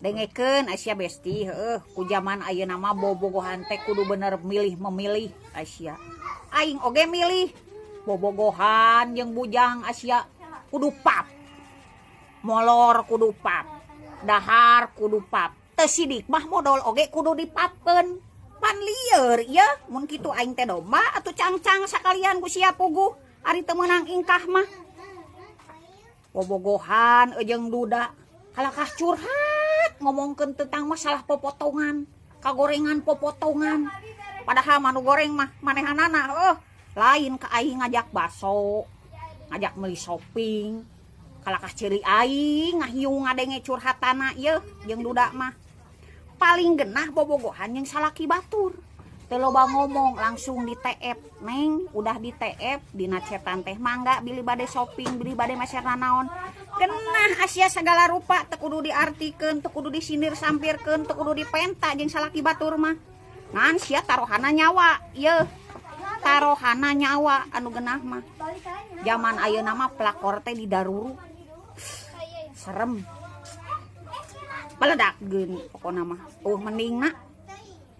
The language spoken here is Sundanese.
Dengekeun Asia, Besti, heueuh, ku zaman ayeuna mah bobogohan teh kudu bener milih memilih. Asia, aing oge milih bobogohan jeung bujang. Asia kudu pap molor, kudu pap dahar, kudu pap teu sidik mah modol oge kudu dipapkeun. Pan lieur ieu mun kitu. Aing teh domba atuh cangcang sakalian ku sia puguh ari teu meunang ingkah mah. Bobogohan jeung duda kalakah curhat ngomongkeun tentang masalah popotongan, kagorengan popotongan, padahal mah nu goreng mah manehanana. Oh, lain ka aing ngajak baso, ngajak meuli shopping. Kalakah ceuli aing ngahiung ngadenge curhatana ieu jeung duda mah. Paling genah bobogohan jeung salaki batur, teu loba ngomong, langsung di TF, "Neng," udah di TF dina chatan teh, "Mangga bilih bade shopping, bilih bade meser nanaon." Genah Asia, segala rupa teu kudu diartikeun, teu kudu disindir sampirkeun, teu kudu dipenta jeung salaki batur mah. Ngan sia taruhana nyawa ieu, taruhana nyawa anu genah mah. Zaman ayeuna mah pelakor teh didaruru, serem, baledak geun pokona mah. Oh, mending na.